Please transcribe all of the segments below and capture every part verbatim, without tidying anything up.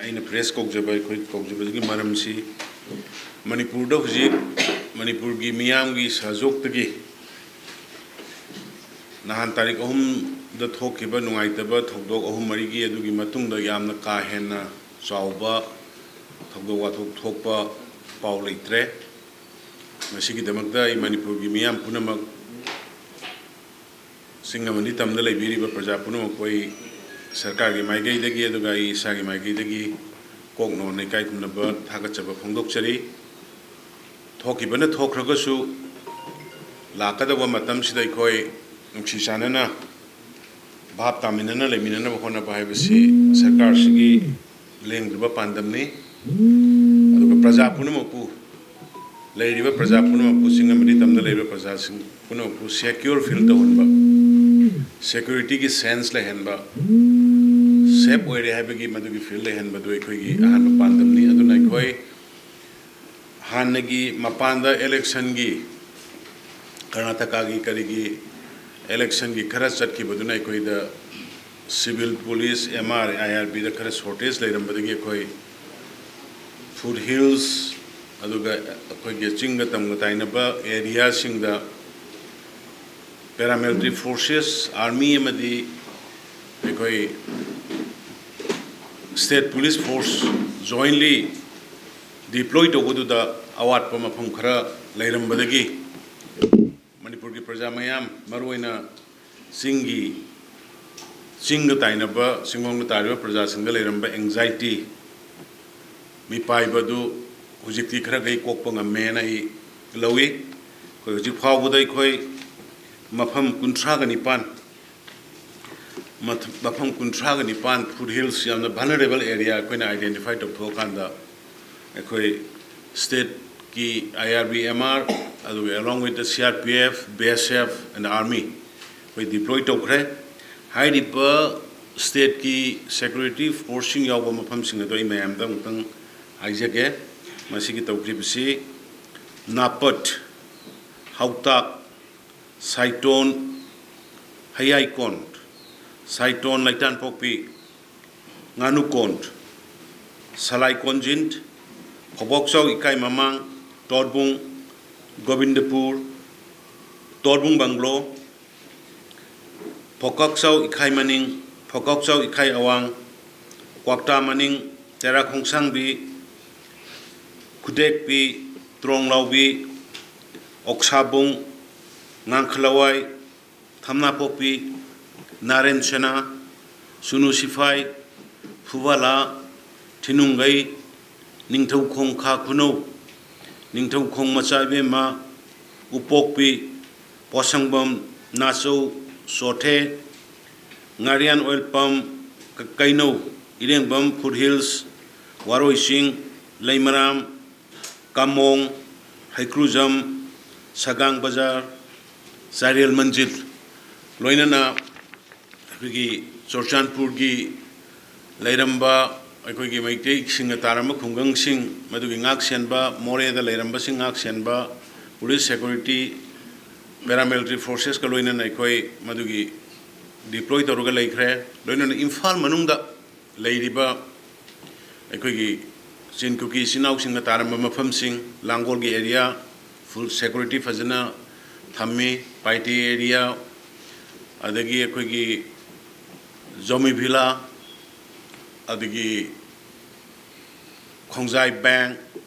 ꯑꯩꯅ ꯄ꯭ꯔꯦꯁ ꯀꯧꯖꯕ, ꯑꯩꯈꯣꯏ ꯀꯧꯖꯕꯒꯤ ꯃꯔꯝꯁꯤ, ꯃꯅꯤꯄꯨꯔꯗ ꯍꯧꯖꯤꯛ ꯃꯅꯤꯄꯨꯔꯒꯤ ꯃꯤꯌꯥꯝꯒꯤ ꯁꯍꯖꯣꯛꯇꯒꯤ ꯅꯍꯥꯟ ꯇꯥꯔꯤꯛ ꯑꯍꯨꯝꯗ ꯊꯣꯛꯈꯤꯕ ꯅꯨꯡꯉꯥꯏꯇꯕ ꯊꯧꯗꯣꯛ ꯑꯍꯨꯝ ꯃꯔꯤꯒꯤ ꯑꯗꯨꯒꯤ ꯃꯇꯨꯡꯗ ꯌꯥꯝꯅ ꯀꯥ ꯍꯦꯟꯅ ꯆꯥꯎꯕ ꯊꯧꯗꯣꯛ ꯋꯥꯊꯣꯛ ꯊꯣꯛꯄ ꯄꯥꯎ ꯂꯩꯇ꯭ꯔꯦ꯫ ꯃꯁꯤꯒꯤꯗꯃꯛꯇ ꯑꯩ ꯃꯅꯤꯄꯨꯔꯒꯤ ꯃꯤꯌꯥꯝ ꯄꯨꯝꯅꯃꯛ, ꯆꯤꯡ ꯑꯃꯗꯤ ꯇꯝꯗ ꯂꯩꯕꯤꯔꯤꯕ ꯄ꯭ꯔꯖꯥ ꯄꯨꯝꯅꯃꯛꯄꯨ ꯑꯩ ꯁꯔꯀꯥꯔꯒꯤ ꯃꯥꯏꯀꯩꯗꯒꯤ, ꯑꯗꯨꯒ ꯑꯩ ꯏꯁꯥꯒꯤ ꯃꯥꯏꯀꯩꯗꯒꯤ ꯀꯣꯛ ꯅꯣꯟꯅ ꯏꯀꯥꯏ ꯈꯨꯝꯅꯕ ꯊꯥꯒꯠꯆꯕ ꯐꯣꯡꯗꯣꯛꯆꯔꯤ꯫ ꯊꯣꯛꯈꯤꯕꯅ ꯊꯣꯛꯈ꯭ꯔꯒꯁꯨ, ꯂꯥꯛꯀꯗꯕ ꯃꯇꯝꯁꯤꯗ ꯑꯩꯈꯣꯏ ꯅꯨꯡꯁꯤ ꯆꯥꯟꯅꯅ ꯚꯥꯞ ꯇꯥꯃꯤꯟꯅꯅ ꯂꯩꯃꯤꯟꯅꯅꯕ ꯍꯣꯠꯅꯕ ꯍꯥꯏꯕꯁꯤ ꯁꯔꯀꯥꯔꯁꯤꯒꯤ ꯂꯦꯡꯗ꯭ꯔꯕ ꯄꯥꯟꯗꯝꯅꯤ꯫ ꯑꯗꯨꯒ ꯄ꯭ꯔꯖꯥ ꯄꯨꯝꯅꯃꯛꯄꯨ, ꯂꯩꯔꯤꯕ ꯄ꯭ꯔꯖꯥ ꯄꯨꯝꯅꯃꯛꯄꯨ, ꯆꯤꯡ ꯑꯃꯗꯤ ꯇꯝꯗ ꯂꯩꯔꯤꯕ ꯄ꯭ꯔꯖꯥꯁꯤꯡ ꯄꯨꯝꯅꯃꯛꯄꯨ ꯁꯦꯀ꯭ꯌꯣꯔ ꯐꯤꯜ ꯇꯧꯍꯟꯕ, ꯁꯦꯀ꯭ꯌꯨꯔꯤꯇꯤꯒꯤ ꯁꯦꯟꯁ ꯂꯩꯍꯟꯕ, ꯁꯦꯐ ꯑꯣꯏꯔꯦ ꯍꯥꯏꯕꯒꯤ ꯃꯗꯨꯒꯤ ꯐꯤꯜ ꯂꯩꯍꯟꯕꯗꯨ ꯑꯩꯈꯣꯏꯒꯤ ꯑꯍꯥꯟꯕ ꯄꯥꯟꯗꯝꯅꯤ꯫ ꯑꯗꯨꯅ ꯑꯩꯈꯣꯏ ꯍꯥꯟꯅꯒꯤ ꯃꯄꯥꯟꯗ ꯏꯂꯦꯛꯁꯟꯒꯤ, ꯀꯔꯅꯥꯇꯀꯥꯒꯤ ꯀꯔꯤꯒꯤ ꯏꯂꯦꯛꯁꯟꯒꯤ ꯈꯔ ꯆꯠꯈꯤꯕꯗꯨꯅ ꯑꯩꯈꯣꯏꯗ ꯁꯤꯚꯤꯜ ꯄꯨꯂꯤꯁ, ꯑꯦꯝ ꯑꯥꯔ, ꯑꯥꯏ ꯑꯥꯔ ꯕꯤꯗ ꯈꯔ ꯁꯣꯔꯇꯦꯖ ꯂꯩꯔꯝꯕꯗꯒꯤ ꯑꯩꯈꯣꯏ ꯐꯨꯠ ꯍꯤꯜꯁ, ꯑꯗꯨꯒ ꯑꯩꯈꯣꯏꯒꯤ ꯆꯤꯡꯒ ꯇꯝꯒ ꯇꯥꯏꯅꯕ ꯑꯦꯔꯤꯌꯥꯁꯤꯡꯗ ꯄꯦꯔꯥꯃꯤꯂꯤꯇꯔꯤ ꯐꯣꯔꯁꯦꯁ, ꯑꯥꯔꯃꯤ ꯑꯃꯗꯤ ꯑꯩꯈꯣꯏ ꯁ꯭ꯇꯦꯠ ꯄꯨꯂꯤꯁ ꯐꯣꯔꯁ ꯖꯣꯏꯟꯂꯤ ꯗꯤꯄ꯭ꯂꯣꯏ ꯇꯧꯕꯗꯨꯗ ꯑꯋꯥꯠꯄ ꯃꯐꯝ ꯈꯔ ꯂꯩꯔꯝꯕꯗꯒꯤ ꯃꯅꯤꯄꯨꯔꯒꯤ ꯄ꯭ꯔꯖꯥ ꯃꯌꯥꯝ, ꯃꯔꯨꯑꯣꯏꯅ ꯆꯤꯡꯒꯤ, ꯆꯤꯡꯒ ꯇꯥꯏꯅꯕ, ꯆꯤꯡꯂꯣꯝꯗ ꯇꯥꯔꯤꯕ ꯄ꯭ꯔꯖꯥꯁꯤꯡꯗ ꯂꯩꯔꯝꯕ ꯑꯦꯡꯖꯥꯏꯇꯤ, ꯃꯤꯄꯥꯏꯕꯗꯨ ꯍꯧꯖꯤꯛꯇꯤ ꯈꯔ ꯈꯩ ꯀꯣꯛꯄ ꯉꯝꯃꯦꯅ ꯑꯩ ꯂꯧꯏ꯫ ꯑꯩꯈꯣꯏ ꯍꯧꯖꯤꯛ ꯐꯥꯎꯕꯗ ꯑꯩꯈꯣꯏ ꯃꯐꯝ ꯀꯨꯟꯊ꯭ꯔꯥꯒ ꯅꯤꯄꯥꯟ, ꯃꯊ-, ꯃꯐꯝ ꯀꯨꯟꯊ꯭ꯔꯥꯒ ꯅꯤꯄꯥꯟ, ꯐꯨꯠ ꯍꯤꯜꯁ, ꯌꯥꯝꯅ ꯚꯜꯅꯔꯦꯕꯜ ꯑꯦꯔꯤꯌꯥ ꯑꯩꯈꯣꯏꯅ ꯑꯥꯏꯗꯦꯟꯇꯤꯐꯥꯏ ꯇꯧꯊꯣꯛꯑꯀꯥꯟꯗ ꯑꯩꯈꯣꯏ ꯁ꯭ꯇꯦꯠꯀꯤ ꯑꯥꯏ ꯑꯥꯔ ꯕꯤ, ꯑꯦꯝ ꯑꯥꯔ, ꯑꯗꯨꯒ along with the C R P F, B S F and army ꯑꯩꯈꯣꯏ ꯗꯤꯄ꯭ꯂꯣꯏ ꯇꯧꯈ꯭ꯔꯦ꯫ ꯍꯥꯏꯔꯤꯕ ꯁ꯭ꯇꯦꯠꯀꯤ ꯁꯦꯀ꯭ꯌꯨꯔꯤꯇꯤ ꯐꯣꯔꯁꯁꯤꯡ ꯌꯥꯎꯕ ꯃꯐꯝꯁꯤꯡ ꯑꯗꯣ ꯑꯩ ꯃꯌꯥꯝꯗ ꯑꯃꯨꯛꯇꯪ ꯍꯥꯏꯖꯒꯦ꯫ ꯃꯁꯤꯒꯤ ꯇꯧꯈ꯭ꯔꯤꯕꯁꯤ ꯅꯥꯄꯠ, ꯍꯥꯎꯇꯥꯛ, ꯁꯥꯏꯇꯣꯟ, ꯍꯌꯥꯏꯀꯣꯟ, ꯁꯥꯏꯇꯣꯟ, ꯂꯩꯇꯥꯟꯄꯣꯛꯄꯤ, ꯉꯥꯅꯨꯀꯣꯟ, ꯁꯂꯥꯏ ꯀꯣꯟꯖꯤꯟ, ꯐꯧꯕꯣꯛꯆꯥꯎ ꯏꯀꯥꯏ ꯃꯃꯥꯡ, ꯇꯣꯔꯕꯨꯡ, ꯒꯣꯕꯤꯟꯗꯄꯨꯔ, ꯇꯣꯔꯕꯨꯡ ꯕꯪꯒ꯭ꯂꯣ, ꯐꯣꯀꯥꯛꯆꯥꯎ ꯏꯈꯥꯏ ꯃꯅꯤꯡ, ꯐꯣꯀꯥꯛꯆꯥꯎ ꯏꯈꯥꯏ ꯑꯋꯥꯡ, ꯀ꯭ꯋꯥꯛꯇꯥ ꯃꯅꯤꯡ, ꯇꯦꯔꯥ ꯈꯣꯡꯁꯥꯡꯕꯤ, ꯈꯨꯗꯦꯛꯄꯤ, ꯇ꯭ꯔꯣꯡꯂꯥꯎꯕꯤ, ꯑꯣꯛꯁꯥꯕꯨꯡ, ꯉꯥꯡꯈꯂꯋꯥꯏ, ꯊꯝꯅꯥꯄꯣꯛꯄꯤ, ꯅꯥꯔꯦꯟ ꯁꯦꯅꯥ, ꯁꯨꯅꯨ ꯁꯤꯐꯥꯏ, ꯐꯨꯕꯥꯂꯥ, ꯊꯤꯅꯨꯡꯒꯩ, ꯅꯤꯡꯊꯧꯈꯣꯡ ꯈꯥ ꯈꯨꯅꯧ, ꯅꯤꯡꯊꯧꯈꯣꯡ ꯃꯆꯥ ꯏꯕꯦꯝꯃ, ꯎꯄꯣꯛꯄꯤ, ꯄꯣꯠꯁꯪꯕꯝ, ꯅꯥꯆꯧ, ꯆꯣꯊꯦ, ꯉꯥꯔꯤꯌꯥꯟ ꯑꯣꯏꯜ ꯄꯝ, ꯀ-, ꯀꯩꯅꯧ, ꯏꯔꯦꯡꯕꯝ, ꯐꯨꯠ ꯍꯤꯜꯁ, ꯋꯥꯔꯣꯏ ꯆꯤꯡ, ꯂꯩꯃꯔꯥꯝ, ꯀꯥꯃꯣꯡ, ꯍꯩꯀ꯭ꯔꯨꯖꯝ, ꯁꯒꯥꯡ ꯕꯖꯥꯔ, ꯆꯥꯏꯔꯦꯜ ꯃꯟꯖꯤꯜ, ꯂꯣꯏꯅꯅ ꯑꯩꯈꯣꯏꯒꯤ ꯆꯨꯔꯆꯥꯟꯄꯨꯔꯒꯤ ꯂꯩꯔꯝꯕ ꯑꯩꯈꯣꯏꯒꯤ ꯃꯩꯇꯩꯁꯤꯡꯅ ꯇꯥꯔꯝꯕ ꯈꯨꯡꯒꯪꯁꯤꯡ, ꯃꯗꯨꯒꯤ ꯉꯥꯛ ꯁꯦꯟꯕ, ꯃꯣꯔꯦꯗ ꯂꯩꯔꯝꯕꯁꯤꯡ ꯉꯥꯛ ꯁꯦꯟꯕ, ꯄꯨꯂꯤꯁ, ꯁꯦꯀ꯭ꯌꯨꯔꯤꯇꯤ, ꯄꯦꯔꯥꯃꯤꯂꯤꯇꯔꯤ ꯐꯣꯔꯁꯦꯁꯀ ꯂꯣꯏꯅꯅ ꯑꯩꯈꯣꯏ ꯃꯗꯨꯒꯤ ꯗꯤꯄ꯭ꯂꯣꯏ ꯇꯧꯔꯒ ꯂꯩꯈ꯭ꯔꯦ꯫ ꯂꯣꯏꯅꯅ ꯏꯝꯐꯥꯜ ꯃꯅꯨꯡꯗ ꯂꯩꯔꯤꯕ ꯑꯩꯈꯣꯏꯒꯤ ꯆꯤꯟ ꯀꯨꯀꯤ ꯏꯆꯤꯟ ꯏꯅꯥꯎꯁꯤꯡꯅ ꯇꯥꯔꯝꯕ ꯃꯐꯝꯁꯤꯡ, ꯂꯥꯡꯒꯣꯜꯒꯤ ꯑꯦꯔꯤꯌꯥ, ꯐꯨꯜ ꯁꯦꯀ꯭ꯌꯨꯔꯤꯇꯤ ꯐꯖꯅ ꯊꯝꯃꯤ, ꯄꯥꯏꯇꯦ ꯑꯦꯔꯤꯌꯥ, ꯑꯗꯒꯤ ꯑꯩꯈꯣꯏꯒꯤ ꯖꯣꯃꯤ ꯚꯤꯂꯥ, ꯑꯗꯒꯤ ꯈꯣꯡꯖꯥꯏ ꯕꯦꯡ,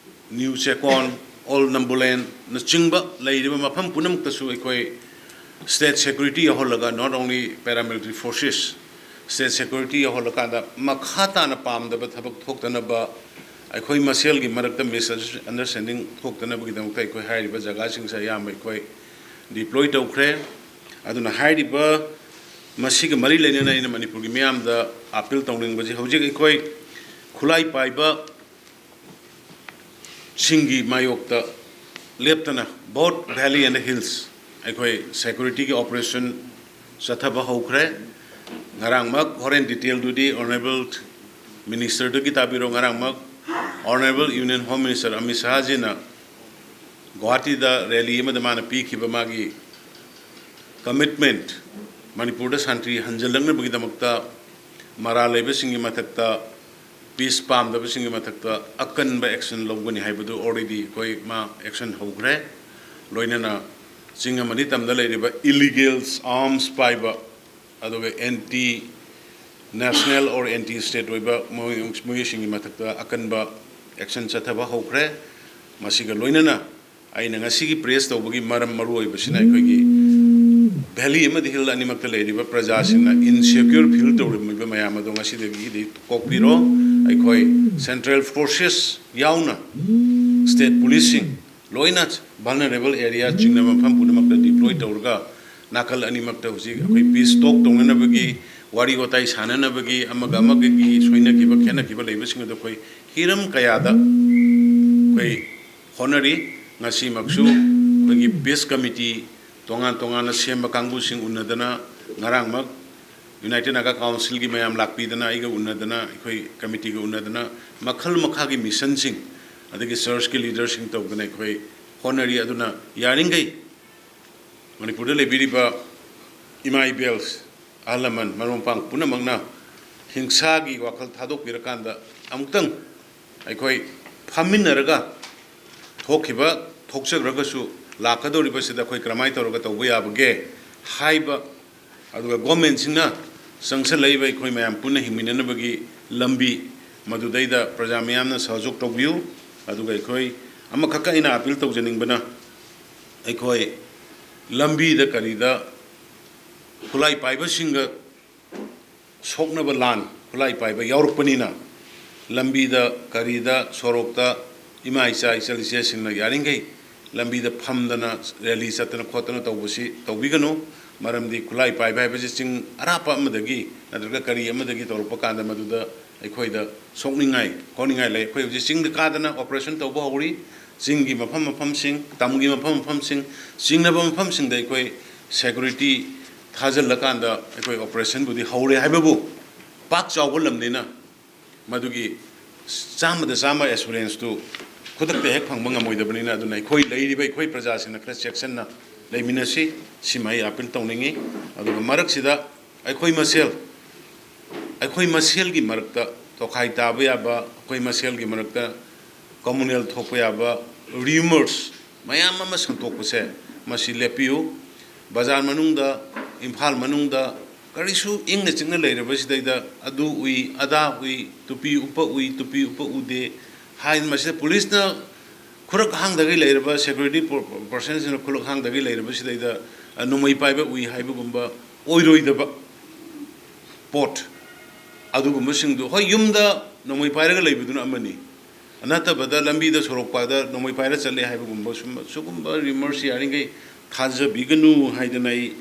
ꯅ꯭ꯌꯨ ꯆꯦꯀꯣꯟ, ꯑꯣꯜ ꯅꯝꯕꯨꯂꯦꯟꯅꯆꯤꯡꯕ ꯂꯩꯔꯤꯕ ꯃꯐꯝ ꯄꯨꯝꯅꯃꯛꯇꯁꯨ ꯑꯩꯈꯣꯏ ꯁ꯭ꯇꯦꯠ ꯁꯦꯀ꯭ꯌꯨꯔꯤꯇꯤ ꯌꯥꯎꯍꯜꯂꯒ, not only paramilitary forces, state security ꯌꯥꯎꯍꯜꯂꯀꯥꯟꯗ ꯃꯈꯥ ꯇꯥꯅ ꯄꯥꯝꯗꯕ ꯊꯕꯛ ꯊꯣꯛꯇꯅꯕ, ꯑꯩꯈꯣꯏ ꯃꯁꯦꯜꯒꯤ ꯃꯔꯛꯇ ꯃꯤꯁꯑꯟꯗꯔꯁ꯭ꯇꯦꯟꯗꯤꯡ ꯊꯣꯛꯇꯅꯕꯒꯤꯗꯃꯛꯇ ꯑꯩꯈꯣꯏ ꯍꯥꯏꯔꯤꯕ ꯖꯒꯥꯁꯤꯡꯁꯦ ꯑꯌꯥꯝꯕ ꯑꯩꯈꯣꯏ ꯗꯤꯄ꯭ꯂꯣꯏ ꯇꯧꯈ꯭ꯔꯦ꯫ ꯑꯗꯨꯅ ꯍꯥꯏꯔꯤꯕ ꯃꯁꯤꯒ ꯃꯔꯤ ꯂꯩꯅꯅ ꯑꯩꯅ ꯃꯅꯤꯄꯨꯔꯒꯤ ꯃꯤꯌꯥꯝꯗ ꯑꯥꯄꯤꯜ ꯇꯧꯅꯤꯡꯕꯁꯤ, ꯍꯧꯖꯤꯛ ꯑꯩꯈꯣꯏ ꯈꯨꯠꯂꯥꯏ ꯄꯥꯏꯕ ꯁꯤꯡꯒꯤ ꯃꯥꯌꯣꯛꯇ ꯂꯦꯞꯇꯅ both valley and hills ꯑꯩꯈꯣꯏ ꯁꯦꯀ꯭ꯌꯨꯔꯤꯇꯤꯒꯤ ꯑꯣꯄꯔꯦꯁꯟ ꯆꯠꯊꯕ ꯍꯧꯈ꯭ꯔꯦ꯫ ꯉꯔꯥꯡꯃꯛ, ꯍꯣꯔꯦꯟ ꯗꯤꯇꯦꯜꯗꯨꯗꯤ ꯑꯣꯅꯔꯦꯕꯜ ꯃꯤꯅꯤꯁꯇꯔꯗꯒꯤ ꯇꯥꯕꯤꯔꯣ, ꯉꯔꯥꯡꯃꯛ honourable union home minister Amit ꯁꯥꯍꯖꯤꯅ ꯒꯨꯋꯥꯍꯥꯇꯤꯗ ꯔꯦꯂꯤ ꯑꯃꯗ ꯃꯥꯅ ꯄꯤꯈꯤꯕ ꯃꯥꯒꯤ ꯀꯃꯤꯠꯃꯦꯟꯠ, ꯃꯅꯤꯄꯨꯔꯗ ꯁꯥꯟꯇꯤ ꯍꯟꯖꯤꯜꯂꯛꯅꯕꯒꯤꯗꯃꯛꯇ ꯃꯔꯥꯜ ꯂꯩꯕꯁꯤꯡꯒꯤ ꯃꯊꯛꯇ ꯄꯤꯁ ꯄꯥꯝꯗꯕꯁꯤꯡꯒꯤ ꯃꯊꯛꯇ ꯑꯀꯟꯕ ꯑꯦꯛꯁꯟ ꯂꯧꯒꯅꯤ ꯍꯥꯏꯕꯗꯨ already ꯑꯩꯈꯣꯏ ꯃꯥ ꯑꯦꯛꯁꯟ ꯍꯧꯈ꯭ꯔꯦ꯫ ꯂꯣꯏꯅꯅ ꯆꯤꯡ ꯑꯃꯗꯤ ꯇꯝꯗ ꯂꯩꯔꯤꯕ ꯏꯂꯤꯒꯦꯜꯁ, ꯑꯥꯔꯝꯁ ꯄꯥꯏꯕ, ꯑꯗꯨꯒ anti national or anti state ꯑꯣꯏꯕ ꯃꯣꯏ-, ꯃꯣꯏꯁꯤꯡꯒꯤ ꯃꯊꯛꯇ ꯑꯀꯟꯕ ꯑꯦꯛꯁꯟ ꯆꯠꯊꯕ ꯍꯧꯈ꯭ꯔꯦ꯫ ꯃꯁꯤꯒ ꯂꯣꯏꯅꯅ ꯑꯩꯅ ꯉꯁꯤꯒꯤ ꯄ꯭ꯔꯦꯁ ꯇꯧꯕꯒꯤ ꯃꯔꯝ ꯃꯔꯨ ꯑꯣꯏꯕꯁꯤꯅ ꯑꯩꯈꯣꯏꯒꯤ ꯚꯦꯂꯤ ꯑꯃꯗꯤ ꯍꯤꯜ ꯑꯅꯤꯃꯛꯇ ꯂꯩꯔꯤꯕ ꯄ꯭ꯔꯖꯥꯁꯤꯡꯅ ꯏꯟꯁꯦꯀ꯭ꯌꯨꯔ ꯐꯤꯜ ꯇꯧꯔꯝꯃꯤꯕ ꯃꯌꯥꯝ ꯑꯗꯣ ꯉꯁꯤꯗꯒꯤꯗꯤ ꯀꯣꯛꯄꯤꯔꯣ꯫ ꯑꯩꯈꯣꯏ ꯁꯦꯟꯇ꯭ꯔꯦꯜ ꯐꯣꯔꯁꯦꯁ ꯌꯥꯎꯅ ꯁ꯭ꯇꯦꯠ ꯄꯨꯂꯤꯁꯁꯤꯡ ꯂꯣꯏꯅ ꯚꯜꯅꯔꯦꯕꯜ ꯑꯦꯔꯤꯌꯥ ꯆꯤꯡꯅꯕ ꯃꯐꯝ ꯄꯨꯝꯅꯃꯛꯇ ꯗꯤꯄ꯭ꯂꯣꯏ ꯇꯧꯔꯒ ꯅꯥꯀꯜ ꯑꯅꯤꯃꯛꯇ ꯍꯧꯖꯤꯛ ꯑꯩꯈꯣꯏ ꯄꯤꯁ ꯇꯣꯛ ꯇꯧꯅꯅꯕꯒꯤ, ꯋꯥꯔꯤ ꯋꯥꯇꯥꯏ ꯁꯥꯟꯅꯅꯕꯒꯤ, ꯑꯃꯒ ꯑꯃꯒꯒꯤ ꯁꯣꯏꯅꯈꯤꯕ ꯈꯦꯠꯅꯈꯤꯕ ꯂꯩꯕꯁꯤꯡ ꯑꯗꯣ ꯑꯩꯈꯣꯏ ꯍꯤꯔꯝ ꯀꯌꯥꯗ ꯑꯩꯈꯣꯏ ꯍꯣꯠꯅꯔꯤ꯫ ꯉꯁꯤꯃꯛꯁꯨ ꯑꯩꯈꯣꯏꯒꯤ ꯄꯤꯁ ꯀꯃꯤꯇꯤ ꯇꯣꯉꯥꯟ ꯇꯣꯉꯥꯟꯅ ꯁꯦꯝꯕ ꯀꯥꯡꯕꯨꯁꯤꯡ ꯎꯅꯗꯅ, ꯉꯔꯥꯡꯃꯛ ꯌꯨꯅꯥꯏꯇꯦꯠ ꯅꯥꯒꯥ ꯀꯥꯎꯟꯁꯤꯜꯒꯤ ꯃꯌꯥꯝ ꯂꯥꯛꯄꯤꯗꯅ, ꯑꯩꯒ ꯎꯅꯗꯅ, ꯑꯩꯈꯣꯏ ꯀꯃꯤꯇꯤꯒ ꯎꯅꯗꯅ, ꯃꯈꯜ ꯃꯈꯥꯒꯤ ꯃꯤꯁꯟꯁꯤꯡ, ꯑꯗꯒꯤ ꯆꯔꯆꯀꯤ ꯂꯤꯗꯔꯁꯤꯡ ꯇꯧꯗꯅ ꯑꯩꯈꯣꯏ ꯍꯣꯠꯅꯔꯤ꯫ ꯑꯗꯨꯅ ꯌꯥꯔꯤꯈꯩ ꯃꯅꯤꯄꯨꯔꯗ ꯂꯩꯕꯤꯔꯤꯕ ꯏꯃꯥ ꯏꯕꯦꯜ, ꯑꯍꯜ ꯂꯃꯟ, ꯃꯔꯨꯞ ꯃꯄꯥꯡ ꯄꯨꯝꯅꯃꯛꯅ ꯍꯤꯡꯁꯥꯒꯤ ꯋꯥꯈꯜ ꯊꯥꯗꯣꯛꯄꯤꯔꯀꯥꯟꯗ ꯑꯃꯨꯛꯇꯪ ꯑꯩꯈꯣꯏ ꯐꯝꯃꯤꯟꯅꯔꯒ ꯊꯣꯛꯈꯤꯕ, ꯊꯣꯛꯆꯈ꯭ꯔꯒꯁꯨ ꯂꯥꯛꯀꯗꯧꯔꯤꯕꯁꯤꯗ ꯑꯩꯈꯣꯏ ꯀꯔꯝꯍꯥꯏꯅ ꯇꯧꯔꯒ ꯇꯧꯕ ꯌꯥꯕꯒꯦ ꯍꯥꯏꯕ, ꯑꯗꯨꯒ ꯒꯣꯔꯃꯦꯟꯁꯤꯡꯅ ꯆꯪꯁꯤꯜꯂꯛꯏꯕ ꯑꯩꯈꯣꯏ ꯃꯌꯥꯝ ꯄꯨꯟꯅ ꯍꯤꯡꯃꯤꯟꯅꯅꯕꯒꯤ ꯂꯝꯕꯤ, ꯃꯗꯨꯗꯩꯗ ꯄ꯭ꯔꯖꯥ ꯃꯌꯥꯝꯅ ꯁꯍꯖꯣꯛ ꯇꯧꯕꯤꯌꯨ꯫ ꯑꯗꯨꯒ ꯑꯩꯈꯣꯏ ꯑꯃꯈꯛꯀ ꯑꯩꯅ ꯑꯥꯄꯤꯜ ꯇꯧꯖꯅꯤꯡꯕꯅ, ꯑꯩꯈꯣꯏ ꯂꯝꯕꯤꯗ ꯀꯔꯤꯗ ꯈꯨꯠꯂꯥꯏ ꯄꯥꯏꯕꯁꯤꯡꯒ ꯁꯣꯛꯅꯕ ꯂꯥꯟ ꯈꯨꯠꯂꯥꯏ ꯄꯥꯏꯕ ꯌꯥꯎꯔꯛꯄꯅꯤꯅ, ꯂꯝꯕꯤꯗ, ꯀꯔꯤꯗ, ꯁꯣꯔꯣꯛꯇ ꯏꯃꯥ ꯏꯆꯥ, ꯏꯆꯜ ꯏꯆꯦꯁꯤꯡꯅ ꯌꯥꯔꯤꯈꯩ ꯂꯝꯕꯤꯗ ꯐꯝꯗꯅ ꯔꯦꯂꯤ ꯆꯠꯇꯅ ꯈꯣꯠꯇꯅ ꯇꯧꯕꯁꯤ ꯇꯧꯕꯤꯒꯅꯨ꯫ ꯃꯔꯝꯗꯤ ꯈꯨꯠꯂꯥꯏ ꯄꯥꯏꯕ ꯍꯥꯏꯕꯁꯤ ꯆꯤꯡ ꯑꯔꯥꯞꯄ ꯑꯃꯗꯒꯤ ꯅꯠꯇ꯭ꯔꯒ ꯀꯔꯤ ꯑꯃꯗꯒꯤ ꯇꯧꯔꯛꯄ ꯀꯥꯟꯗ ꯃꯗꯨꯗ ꯑꯩꯈꯣꯏꯗ ꯁꯣꯛꯅꯤꯡꯉꯥꯏ ꯈꯣꯠꯅꯤꯡꯉꯥꯏ ꯂꯩ꯫ ꯑꯩꯈꯣꯏ ꯍꯧꯖꯤꯛ ꯆꯤꯡꯗ ꯀꯥꯗꯅ ꯑꯣꯄꯔꯦꯁꯟ ꯇꯧꯕ ꯍꯧꯔꯤ꯫ ꯆꯤꯡꯒꯤ ꯃꯐꯝ ꯃꯐꯝꯁꯤꯡ, ꯇꯝꯒꯤ ꯃꯐꯝ ꯃꯐꯝꯁꯤꯡ, ꯆꯤꯡꯅꯕ ꯃꯐꯝꯁꯤꯡꯗ ꯑꯩꯈꯣꯏ ꯁꯦꯀ꯭ꯌꯨꯔꯤꯇꯤ ꯊꯥꯖꯤꯜꯂꯀꯥꯟꯗ ꯑꯩꯈꯣꯏ ꯑꯣꯄꯔꯦꯁꯟꯕꯨꯗꯤ ꯍꯧꯔꯦ ꯍꯥꯏꯕꯕꯨ, ꯄꯥꯛ ꯆꯥꯎꯕ ꯂꯝꯅꯤꯅ ꯃꯗꯨꯒꯤ ꯆꯥꯝꯃꯗ ꯆꯥꯝꯃ ꯑꯦꯁꯨꯔꯦꯟꯁꯇꯨ ꯈꯨꯗꯛꯇ ꯍꯦꯛ ꯐꯪꯕ ꯉꯝꯃꯣꯏꯗꯕꯅꯤꯅ, ꯑꯗꯨꯅ ꯑꯩꯈꯣꯏ ꯂꯩꯔꯤꯕ ꯑꯩꯈꯣꯏ ꯄ꯭ꯔꯖꯥꯁꯤꯡꯅ ꯈꯔ ꯆꯦꯛꯁꯤꯟꯅ ꯂꯩꯃꯤꯟꯅꯁꯤ꯫ ꯁꯤꯃ ꯑꯩ ꯑꯥꯄꯤꯜ ꯇꯧꯅꯤꯡꯉꯤ꯫ ꯑꯗꯨꯒ ꯃꯔꯛꯁꯤꯗ ꯑꯩꯈꯣꯏ ꯃꯁꯦꯜ, ꯑꯩꯈꯣꯏ ꯃꯁꯦꯜꯒꯤ ꯃꯔꯛꯇ ꯇꯣꯈꯥꯏ ꯇꯥꯕ ꯌꯥꯕ, ꯑꯩꯈꯣꯏ ꯃꯁꯦꯜꯒꯤ ꯃꯔꯛꯇ communal ꯊꯣꯛꯄ ꯌꯥꯕ rumors ꯃꯌꯥꯝ ꯑꯃ ꯁꯟꯗꯣꯛꯄꯁꯦ, ꯃꯁꯤ ꯂꯦꯞꯄꯤꯌꯨ꯫ ꯕꯖꯥꯔ ꯃꯅꯨꯡꯗ, ꯏꯝꯐꯥꯜ ꯃꯅꯨꯡꯗ ꯀꯔꯤꯁꯨ ꯏꯪꯅ ꯆꯤꯛꯅ ꯂꯩꯔꯕꯁꯤꯗꯩꯗ ꯑꯗꯨ ꯎꯏ, ꯑꯗꯥ ꯎꯏ, ꯇꯨꯄꯤ ꯎꯞꯄ ꯎꯏ, ꯇꯨꯄꯤ ꯎꯞꯄ ꯎꯗꯦ ꯍꯥꯏ, ꯃꯁꯤꯗ ꯄꯨꯂꯤꯁꯅ ꯈꯨꯔꯛ ꯍꯥꯡꯗꯒꯩ ꯂꯩꯔꯕ, security personnꯁꯤꯡꯅ ꯈꯨꯔꯛ ꯍꯥꯡꯗꯒꯩ ꯂꯩꯔꯕꯁꯤꯗꯩꯗ, ꯑ, ꯅꯣꯡꯃꯩ ꯄꯥꯏꯕ ꯎꯏ ꯍꯥꯏꯕꯒꯨꯝꯕ ꯑꯣꯏꯔꯣꯏꯗꯕ ꯄꯣꯠ ꯑꯗꯨꯒꯨꯝꯕꯁꯤꯡꯗꯨ, ꯍꯣꯏ, ꯌꯨꯝꯗ ꯅꯣꯡꯃꯩ ꯄꯥꯏꯔꯒ ꯂꯩꯕꯗꯨꯅ ꯑꯃꯅꯤ, ꯅꯠꯇꯕꯗ ꯂꯝꯕꯤꯗ ꯁꯣꯔꯣꯛꯄꯥꯗ ꯅꯣꯡꯃꯩ ꯄꯥꯏꯔ ꯆꯠꯂꯦ ꯍꯥꯏꯕꯒꯨꯝꯕ ꯁꯨꯝꯕ, ꯁꯨꯒꯨꯝꯕ rumors ꯌꯥꯔꯤꯈꯩ ꯊꯥꯖꯕꯤꯒꯅꯨ ꯍꯥꯏꯗꯅ ꯑꯩ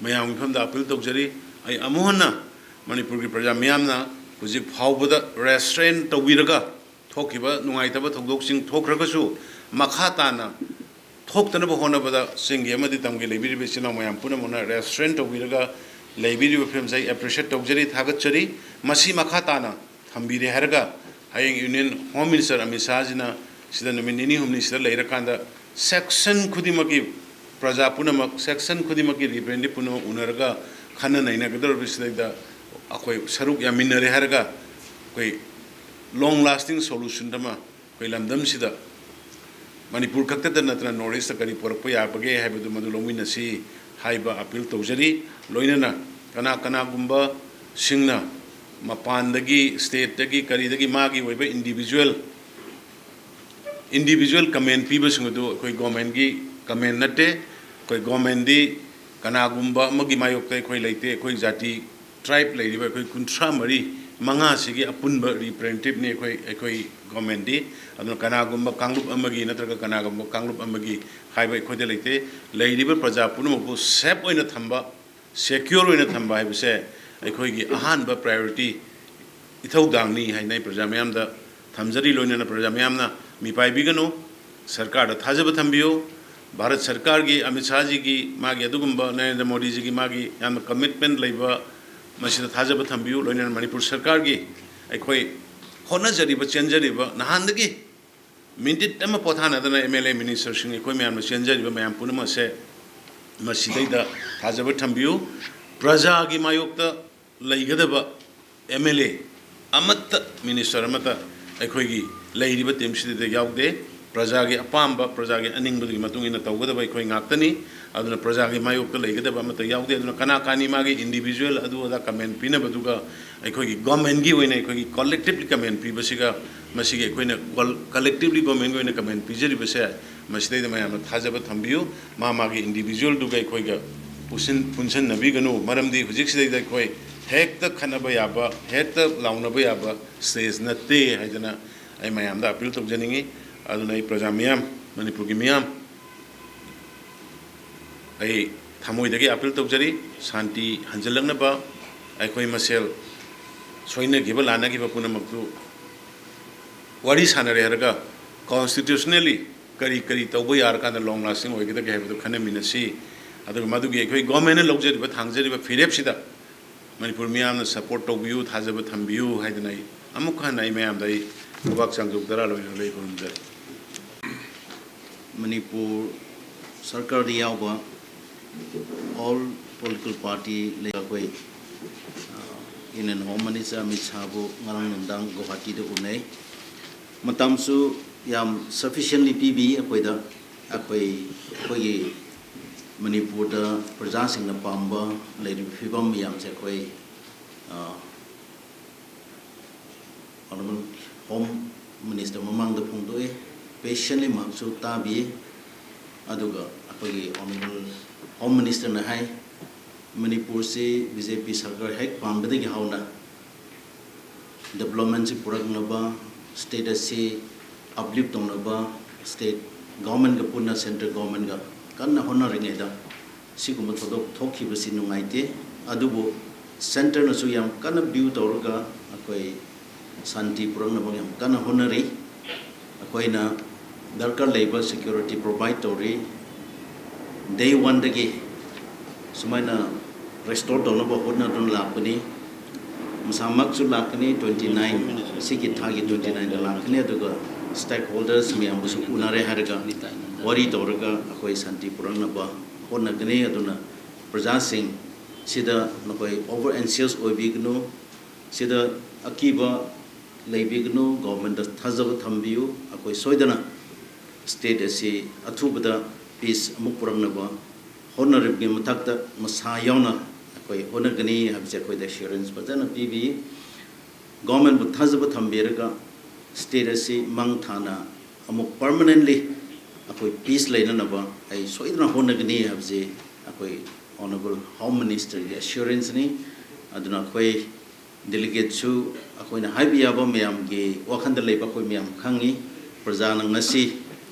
ꯃꯌꯥꯝꯒꯤ ꯃꯐꯝꯗ appeal ꯇꯧꯖꯔꯤ꯫ ꯑꯩ ꯑꯃꯨꯛ ꯍꯟꯅ ꯃꯅꯤꯄꯨꯔꯒꯤ ꯄ꯭ꯔꯖꯥ ꯃꯤꯌꯥꯝꯅ ꯍꯧꯖꯤꯛ ꯐꯥꯎꯕꯗ restrain ꯇꯧꯕꯤꯔꯒ, ꯊꯣꯛꯈꯤꯕ ꯅꯨꯡꯉꯥꯏꯇꯕ ꯊꯧꯗꯣꯛꯁꯤꯡ ꯊꯣꯛꯈ꯭ꯔꯒꯁꯨ, ꯃꯈꯥ ꯇꯥꯅ ꯊꯣꯛꯇꯅꯕ ꯍꯣꯠꯅꯕꯗ ꯆꯤꯡꯒꯤ ꯑꯃꯗꯤ ꯇꯝꯒꯤ ꯂꯩꯕꯤꯔꯤꯕ ꯏꯆꯤꯜ ꯏꯅꯥꯎ ꯃꯌꯥꯝ ꯄꯨꯝꯅꯃꯛꯅ restrain ꯇꯧꯕꯤꯔꯒ ꯂꯩꯕꯤꯔꯤꯕ ꯐꯤꯕꯝꯁꯦ ꯑꯩ appreciate ꯇꯧꯖꯔꯤ, ꯊꯥꯒꯠꯆꯔꯤ꯫ ꯃꯁꯤ ꯃꯈꯥ ꯇꯥꯅ ꯊꯝꯕꯤꯔꯦ ꯍꯥꯏꯔꯒ, ꯍꯌꯦꯡ Union Home Minister ꯑꯃꯤꯠ ꯁꯥꯍꯖꯤꯅ ꯁꯤꯗ ꯅꯨꯃꯤꯠ ꯅꯤꯅꯤ ꯍꯨꯝꯅꯤ ꯁꯤꯗ ꯂꯩꯔꯀꯥꯟꯗ section ꯈꯨꯗꯤꯡꯃꯛꯀꯤ ꯄ꯭ꯔꯖꯥ ꯄꯨꯝꯅꯃꯛ, section ꯈꯨꯗꯤꯡꯃꯛꯀꯤ representative ꯄꯨꯝꯅꯃꯛ ꯎꯅꯔꯒ ꯈꯟꯅ ꯅꯩꯅꯒꯗꯧꯔꯤꯕꯁꯤꯗꯩꯗ ꯑꯩꯈꯣꯏ ꯁꯔꯨꯛ ꯌꯥꯃꯤꯟꯅꯔꯦ ꯍꯥꯏꯔꯒ ꯑꯩꯈꯣꯏ long lasting solution ꯑꯃ ꯑꯩꯈꯣꯏ ꯂꯝꯗꯝꯁꯤꯗ ꯃꯅꯤꯄꯨꯔ ꯈꯛꯇꯗ ꯅꯠꯇꯅ North East ꯀꯔꯤ ꯄꯨꯔꯛꯄ ꯌꯥꯕꯒꯦ ꯍꯥꯏꯕꯗꯨ ꯃꯗꯨ ꯂꯧꯃꯤꯟꯅꯁꯤ ꯍꯥꯏꯕ appeal ꯇꯧꯖꯔꯤ꯫ ꯂꯣꯏꯅꯅ ꯀꯅꯥ ꯀꯅꯥꯒꯨꯝꯕꯁꯤꯡꯅ ꯃꯄꯥꯟꯗꯒꯤ, stateꯇꯒꯤ, ꯀꯔꯤꯗꯒꯤ ꯃꯥꯒꯤ ꯑꯣꯏꯕ individual, individual comment ꯄꯤꯕꯁꯤꯡ ꯑꯗꯨ ꯑꯩꯈꯣꯏ governmentꯀꯤ comment ꯅꯠꯇꯦ꯫ ꯑꯩꯈꯣꯏ governmentꯗꯤ ꯀꯅꯥꯒꯨꯝꯕ ꯑꯃꯒꯤ ꯃꯥꯌꯣꯛꯇ ꯑꯩꯈꯣꯏ ꯂꯩꯇꯦ꯫ ꯑꯩꯈꯣꯏ ꯖꯥꯇꯤ, tribe ꯂꯩꯔꯤꯕ ꯑꯩꯈꯣꯏ ꯀꯨꯟꯊ꯭ꯔꯥ ꯃꯔꯤ, ꯃꯉꯥꯁꯤꯒꯤ ꯑꯄꯨꯟꯕ representativeꯅꯤ ꯑꯩꯈꯣꯏ, ꯑꯩꯈꯣꯏ governmentꯗꯤ꯫ ꯑꯗꯨꯅ ꯀꯅꯥꯒꯨꯝꯕ ꯀꯥꯡꯂꯨꯞ ꯑꯃꯒꯤ ꯅꯠꯇ꯭ꯔꯒ ꯀꯅꯥꯒꯨꯝꯕ ꯀꯥꯡꯂꯨꯞ ꯑꯃꯒꯤ ꯍꯥꯏꯕ ꯑꯩꯈꯣꯏꯗ ꯂꯩꯇꯦ꯫ ꯂꯩꯔꯤꯕ ꯄ꯭ꯔꯖꯥ ꯄꯨꯝꯅꯃꯛꯄꯨ safe ꯑꯣꯏꯅ ꯊꯝꯕ, secure ꯑꯣꯏꯅ ꯊꯝꯕ ꯍꯥꯏꯕꯁꯦ ꯑꯩꯈꯣꯏꯒꯤ ꯑꯍꯥꯟꯕ priority ꯏꯊꯧꯗꯥꯡꯅꯤ ꯍꯥꯏꯅ ꯑꯩ ꯄ꯭ꯔꯖꯥ ꯃꯌꯥꯝꯗ ꯊꯝꯖꯔꯤ꯫ ꯂꯣꯏꯅꯅ ꯄ꯭ꯔꯖꯥ ꯃꯌꯥꯝꯅ ꯃꯤꯄꯥꯏꯕꯤꯒꯅꯨ, ꯁꯔꯀꯥꯔꯗ ꯊꯥꯖꯕ ꯊꯝꯕꯤꯌꯨ꯫ ꯚꯥꯔꯠ ꯁꯔꯀꯥꯔꯒꯤ, ꯑꯃꯤꯠ ꯁꯥꯍꯖꯤꯒꯤ, ꯃꯥꯒꯤ ꯑꯗꯨꯒꯨꯝꯕ ꯅꯔꯦꯟꯗ꯭ꯔ ꯃꯣꯗꯤꯖꯤꯒꯤ ꯃꯥꯒꯤ ꯌꯥꯝꯅ commitment ꯂꯩꯕ, ꯃꯁꯤꯗ ꯊꯥꯖꯕ ꯊꯝꯕꯤꯌꯨ꯫ ꯂꯣꯏꯅꯅ ꯃꯅꯤꯄꯨꯔ ꯁꯔꯀꯥꯔꯒꯤ ꯑꯩꯈꯣꯏ ꯍꯣꯠꯅꯖꯔꯤꯕ, ꯆꯦꯟꯖꯔꯤꯕ, ꯅꯍꯥꯟꯗꯒꯤ minute ꯑꯃ ꯄꯣꯊꯥꯅꯗꯅ MLA ministerꯁꯤꯡ ꯑꯩꯈꯣꯏ ꯃꯌꯥꯝꯅ ꯆꯦꯟꯖꯔꯤꯕ ꯃꯌꯥꯝ ꯄꯨꯝꯅꯃꯛ ꯑꯁꯦ ꯃꯁꯤꯗꯩꯗ ꯊꯥꯖꯕ ꯊꯝꯕꯤꯌꯨ꯫ ꯄ꯭ꯔꯖꯥꯒꯤ ꯃꯥꯌꯣꯛꯇ ꯂꯩꯒꯗꯕ MLA ꯑꯃꯠꯇ, ꯃꯤꯅꯤꯁꯇꯔ ꯑꯃꯠꯇ ꯑꯩꯈꯣꯏꯒꯤ ꯂꯩꯔꯤꯕ ꯇꯤꯝꯁꯤꯗ ꯌꯥꯎꯗꯦ꯫ ꯄ꯭ꯔꯖꯥꯒꯤ ꯑꯄꯥꯝꯕ, ꯄ꯭ꯔꯖꯥꯒꯤ ꯑꯅꯤꯡꯕꯗꯨꯒꯤ ꯃꯇꯨꯡ ꯏꯟꯅ ꯇꯧꯒꯗꯕ ꯑꯩꯈꯣꯏ ꯉꯥꯛꯇꯅꯤ꯫ ꯑꯗꯨꯅ ꯄ꯭ꯔꯖꯥꯒꯤ ꯃꯥꯌꯣꯛꯇ ꯂꯩꯒꯗꯕ ꯑꯃꯠꯇ ꯌꯥꯎꯗꯦ꯫ ꯑꯗꯨꯅ ꯀꯅꯥ ꯀꯅꯥꯅꯤ ꯃꯥꯒꯤ ꯏꯟꯗꯤꯕꯤꯖꯨꯋꯦꯜ ꯑꯗꯨ ꯑꯗꯥ ꯀꯃꯦꯟ ꯄꯤꯅꯕꯗꯨꯒ ꯑꯩꯈꯣꯏꯒꯤ ꯒꯣꯔꯃꯦꯟꯒꯤ ꯑꯣꯏꯅ ꯑꯩꯈꯣꯏꯒꯤ ꯀꯣꯂꯦꯛꯇꯤꯕꯂꯤ ꯀꯃꯦꯟ ꯄꯤꯕꯁꯤꯒ, ꯃꯁꯤꯒꯤ ꯑꯩꯈꯣꯏꯅ ꯀꯣꯜ-, ꯀꯂꯦꯛꯇꯤꯕꯂꯤ ꯒꯣꯔꯃꯦꯟꯒꯤ ꯑꯣꯏꯅ ꯀꯃꯦꯟ ꯄꯤꯖꯔꯤꯕꯁꯦ, ꯃꯁꯤꯗꯩꯗ ꯃꯌꯥꯝꯅ ꯊꯥꯖꯕ ꯊꯝꯕꯤꯌꯨ꯫ ꯃꯥ ꯃꯥꯒꯤ ꯏꯟꯗꯤꯕꯤꯖꯨꯋꯦꯜꯗꯨꯒ ꯑꯩꯈꯣꯏꯒ ꯄꯨꯁꯤꯟ-, ꯄꯨꯟꯁꯤꯟꯅꯕꯤꯒꯅꯨ꯫ ꯃꯔꯝꯗꯤ ꯍꯧꯖꯤꯛꯁꯤꯗꯩꯗ ꯑꯩꯈꯣꯏ ꯍꯦꯛꯇ ꯈꯠꯅꯕ ꯌꯥꯕ, ꯍꯦꯛꯇ ꯂꯥꯎꯅꯕ ꯌꯥꯕ ꯁ꯭ꯇꯦꯖ ꯅꯠꯇꯦ ꯍꯥꯏꯗꯅ ꯑꯩ ꯃꯌꯥꯝꯗ ꯑꯄꯤꯜ ꯇꯧꯖꯅꯤꯡꯉꯤ꯫ ꯑꯗꯨꯅ ꯑꯩ ꯄ꯭ꯔꯖꯥ ꯃꯤꯌꯥꯝ, ꯃꯅꯤꯄꯨꯔꯒꯤ ꯃꯤꯌꯥꯝ, ꯑꯩ ꯊꯃꯣꯏꯗꯒꯤ ꯑꯄꯤꯜ ꯇꯧꯖꯔꯤ꯫ ꯁꯥꯟꯇꯤ ꯍꯟꯖꯤꯜꯂꯛꯅꯕ ꯑꯩꯈꯣꯏ ꯃꯁꯦꯜ ꯁꯣꯏꯅꯈꯤꯕ ꯂꯥꯟꯅꯈꯤꯕ ꯄꯨꯝꯅꯃꯛꯇꯨ ꯋꯥꯔꯤ ꯁꯥꯟꯅꯔꯦ ꯍꯥꯏꯔꯒ ꯀꯣꯟꯁꯇꯤꯇ꯭ꯌꯨꯁꯅꯦꯜꯂꯤ ꯀꯔꯤ ꯀꯔꯤ ꯇꯧꯕ ꯌꯥꯔꯀꯥꯟꯗ ꯂꯣꯡ ꯂꯥꯁꯇꯤꯡ ꯑꯣꯏꯒꯗꯒꯦ ꯍꯥꯏꯕꯗꯨ ꯈꯟꯅꯃꯤꯟꯅꯁꯤ꯫ ꯑꯗꯨꯒ ꯃꯗꯨꯒꯤ ꯑꯩꯈꯣꯏ ꯒꯣꯔꯃꯦꯟꯅ ꯂꯧꯖꯔꯤꯕ ꯊꯥꯡꯖꯔꯤꯕ ꯐꯤꯔꯦꯞꯁꯤꯗ ꯃꯅꯤꯄꯨꯔ ꯃꯤꯌꯥꯝꯅ ꯁꯄꯣꯔꯠ ꯇꯧꯕꯤꯌꯨ, ꯊꯥꯖꯕ ꯊꯝꯕꯤꯌꯨ ꯍꯥꯏꯗꯅ ꯑꯩ ꯑꯃꯨꯛ ꯍꯟꯅ ꯑꯩ ꯃꯌꯥꯝꯗ ꯑꯩ ꯈꯨꯕꯥꯛ ꯆꯥꯝꯊꯣꯛ ꯇꯔꯥ ꯂꯣꯏꯅ ꯂꯩ ꯈꯨꯔꯨꯝꯖꯔꯤ꯫ ꯃꯅꯤꯄꯨꯔ ꯁꯔꯀꯥꯔꯗ ꯌꯥꯎꯕ all political party ꯂꯩ꯫ ꯑꯩꯈꯣꯏ, ꯑ, Union Home Minister ꯑꯃꯤꯠ ꯁꯥꯍꯕꯨ ꯉꯔꯥꯡ ꯅꯨꯡꯗꯥꯡ ꯒꯨꯋꯥꯍꯥꯇꯤꯗ ꯎꯅꯩ꯫ ꯃꯇꯝꯁꯨ ꯌꯥꯝ sufficiently ꯄꯤꯕꯤ ꯑꯩꯈꯣꯏꯗ꯫ ꯑꯩꯈꯣꯏ, ꯑꯩꯈꯣꯏꯒꯤ ꯃꯅꯤꯄꯨꯔꯗ ꯄ꯭ꯔꯖꯥꯁꯤꯡꯅ ꯄꯥꯝꯕ ꯂꯩꯔꯤꯕ ꯐꯤꯕꯝ ꯃꯌꯥꯝꯁꯦ ꯑꯩꯈꯣꯏ, ꯑ, Honourable Home Minister ꯃꯃꯥꯡꯗ ꯐꯣꯡꯗꯣꯛꯑꯦ꯫ Patiently ꯃꯍꯥꯛꯁꯨ ꯇꯥꯕꯤꯌꯦ꯫ ꯑꯗꯨꯒ ꯑꯩꯈꯣꯏꯒꯤ Honourable Home Ministerꯅ ꯍꯥꯏ, ꯃꯅꯤꯄꯨꯔꯁꯤ ꯕꯤ ꯖꯦ ꯄꯤ ꯁꯔꯀꯥꯔ ꯍꯦꯛ ꯄꯥꯟꯕꯗꯒꯤ ꯍꯧꯅ developmentꯁꯤ ꯄꯨꯔꯛꯅꯕ, state ꯑꯁꯤ uplift ꯇꯧꯅꯕ, state governmentꯀ ꯄꯨꯟꯅ central governmentꯀ ꯀꯟꯅ ꯍꯣꯠꯅꯔꯤꯉꯩꯗ ꯁꯤꯒꯨꯝꯕ ꯊꯧꯗꯣꯛ ꯊꯣꯛꯈꯤꯕꯁꯤ ꯅꯨꯡꯉꯥꯏꯇꯦ꯫ ꯑꯗꯨꯕꯨ centreꯅꯁꯨ ꯌꯥꯝ ꯀꯟꯅ view ꯇꯧꯔꯒ ꯑꯩꯈꯣꯏ ꯁꯥꯟꯇꯤ ꯄꯨꯔꯛꯅꯕ ꯌꯥꯝ ꯀꯟꯅ ꯍꯣꯠꯅꯔꯤ꯫ ꯑꯩꯈꯣꯏꯅ ꯗꯔꯀꯥꯔ ꯂꯩꯕ security provide ꯇꯧꯔꯤ꯫ Day oneꯗꯒꯤ ꯁꯨꯃꯥꯏꯅ restore ꯇꯧꯅꯕ ꯍꯣꯠꯅꯗꯨꯅ ꯂꯥꯛꯄꯅꯤ꯫ ꯃꯁꯥꯃꯛꯁꯨ ꯂꯥꯛꯀꯅꯤ, twenty nine, ꯑꯁꯤꯒꯤ ꯊꯥꯒꯤ twenty nineꯗ ꯂꯥꯛꯀꯅꯤ꯫ ꯑꯗꯨꯒ stakeholders ꯃꯌꯥꯝꯕꯨꯁꯨ ꯎꯅꯔꯦ ꯍꯥꯏꯔꯒ ꯋꯥꯔꯤ ꯇꯧꯔꯒ ꯑꯩꯈꯣꯏ ꯁꯥꯟꯇꯤ ꯄꯨꯔꯛꯅꯕ ꯍꯣꯠꯅꯒꯅꯤ꯫ ꯑꯗꯨꯅ ꯄ꯭ꯔꯖꯥꯁꯤꯡ ꯁꯤꯗ ꯅꯈꯣꯏ over anxious ꯑꯣꯏꯕꯤꯒꯅꯨ꯫ ꯁꯤꯗ ꯑꯀꯤꯕ ꯂꯩꯕꯤꯒꯅꯨ, ꯒꯣꯚꯔꯟꯃꯦꯟꯗ ꯊꯥꯖꯕ ꯊꯝꯕꯤꯌꯨ꯫ ꯑꯩꯈꯣꯏ ꯁꯣꯏꯗꯅ ꯁ꯭ꯇꯦꯠ ꯑꯁꯤ ꯑꯊꯨꯕꯗ ꯄꯤꯁ ꯑꯃꯨꯛ ꯄꯨꯔꯛꯅꯕ ꯍꯣꯠꯅꯔꯤꯕꯒꯤ ꯃꯊꯛꯇ ꯃꯁꯥ ꯌꯥꯎꯅ ꯑꯩꯈꯣꯏ ꯍꯣꯠꯅꯒꯅꯤ ꯍꯥꯏꯕꯁꯦ ꯑꯩꯈꯣꯏꯗ ꯑꯦꯁꯨꯔꯦꯟꯁ ꯐꯖꯅ ꯄꯤꯕꯤ꯫ ꯒꯣꯚꯔꯟꯃꯦꯟꯕꯨ ꯊꯥꯖꯕ ꯊꯝꯕꯤꯔꯒ ꯁ꯭ꯇꯦꯠ ꯑꯁꯤ ꯃꯥꯡ ꯊꯥꯅ ꯑꯃꯨꯛ ꯄꯔꯃꯅꯦꯟꯂꯤ ꯑꯩꯈꯣꯏ ꯄꯤꯁ ꯂꯩꯅꯅꯕ ꯑꯩ ꯁꯣꯏꯗꯅ ꯍꯣꯠꯅꯒꯅꯤ ꯍꯥꯏꯕꯁꯤ ꯑꯩꯈꯣꯏ ꯑꯣꯅꯔꯦꯕꯜ ꯍꯣꯝ ꯃꯤꯅꯤꯁꯇꯔꯒꯤ ꯑꯦꯁꯨꯔꯦꯟꯁꯅꯤ꯫ ꯑꯗꯨꯅ ꯑꯩꯈꯣꯏ ꯗꯦꯂꯤꯒꯦꯠꯁꯨ ꯑꯩꯈꯣꯏꯅ ꯍꯥꯏꯕ ꯌꯥꯕ ꯃꯌꯥꯝꯒꯤ ꯋꯥꯈꯜꯗ ꯂꯩꯕ ꯑꯩꯈꯣꯏ ꯃꯌꯥꯝ ꯈꯪꯉꯤ꯫ ꯄ꯭ꯔꯖꯥꯅ ꯉꯁꯤ